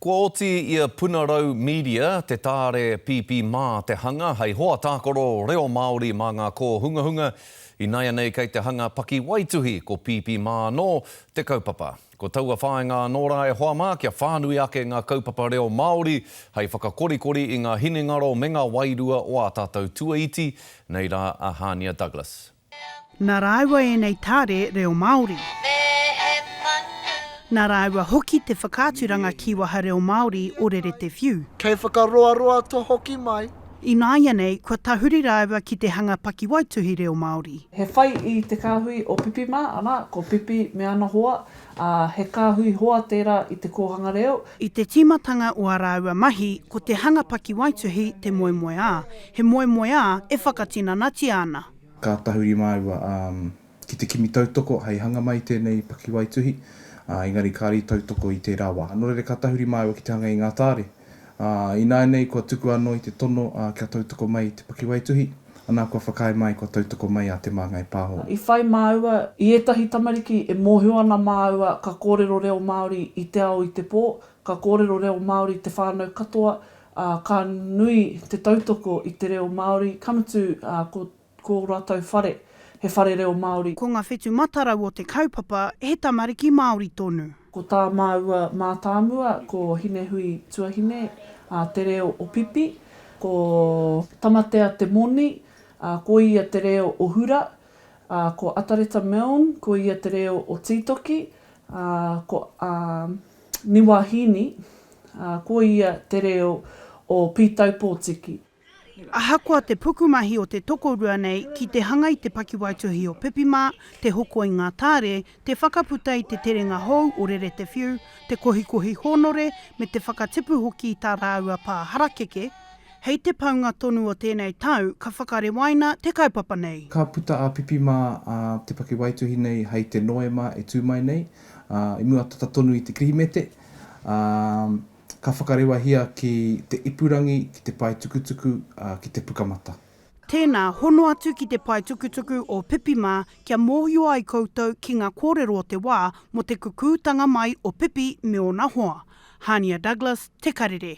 Kua oti i a Punarau Media te tāre pīpī mā te hanga hei hoa tākaro reo Māori mā ngā kōhungahunga. Ināianei kei te hanga pakiwaituhi ko Pīpī Mā anō te kaupapa. Ko taua whāinga anō rā e hoa mā kia whānui ake ngā kaupapa reo Māori hei whakakorikori i ngā hinengaro me ngā wairua o ā tātou tuaiti, nei rā a Hānia Douglas. Nā rāua ēnei tāre reo Māori. Nā rāua hoki te whakaaturanga kīwaha reo Māori o Rere Te Whiu. Kei whakaroaroa to hoki mai. Ināianei, kua tahuri rāua ki te hanga pakiwaituhi reo Māori. He whai i te kāhui o Pipi mā, arā, ko Pipi me ana hoa, ā, he kāhui hoa tērā i te kōhanga reo. I te tīmatanga o ā rāua mahi, ko te hanga pakiwaituhi te moemoeā, he moemoeā e whakatinanatia ana. Ka tahuri māua ki te kimi tautoko hei hanga mai i tēnei pakiwaituhi, engari kāre i tautoko i tērā wā. Nō reira ka tahuri māua ki te hanga i ngā tāre. Ināianei kua tuku anō i te tono kia tautoko mai i te pakiwaituhi, ana kua whakaae mai kua tautoko mai a Te Māngai Pāho. I whai māua i ētahi tamariki e mōhio ana māua ka kōrero reo Māori i te ao i te pō, ka kōrero reo Māori te whānau katoa, ā, ka nui te tautoko i te reo Māori, ka mutu, ā, ko, ko ō rātou whare, he whare reo Māori. Ko ngā whetu matarau o te kaupapa, he tamariki Māori tonu. Ko tā māua mātāmua, ko Hinehui Tuahine, ā, te reo o Pipi, ko Tamatea Te Moni, ā, ko ia te reo o Hura, ā, ko Atareta Milne, ko ia te reo o Tītoki, ā, ko, ā, Niwahini, ā, ko ia te reo o Pītau Pōtiki. Ahakoa te pukumahi o te tokorua nei ki te hanga i te pakiwaituhi o Pipi Mā, te hoko i ngā tāre, te whakaputa i te terenga hou o Rere Te Whiu, te kohikohi hōnore me te whakatipu hoki i tā rāua pā harakeke, hei te paunga tonu o tēnei tau ka whakarewaina te kaupapa nei. Ka puta a Pipi Mā, a te pakiwaituhi nei hei te Noema e tū mai nei, ā, i mua tata tonu i te Kirihimete, ā, ka whakarewahia ki te ipurangi, ki te pae tukutuku, ā, ki te Pukamata. Tēnā, hono atu ki te pae tukutuku o Pipi Mā kia mōhio ai koutou ki ngā kōrero o te wā mō te kukūtanga mai o Pipi me ōna hoa. Hania Douglas, Te Karere.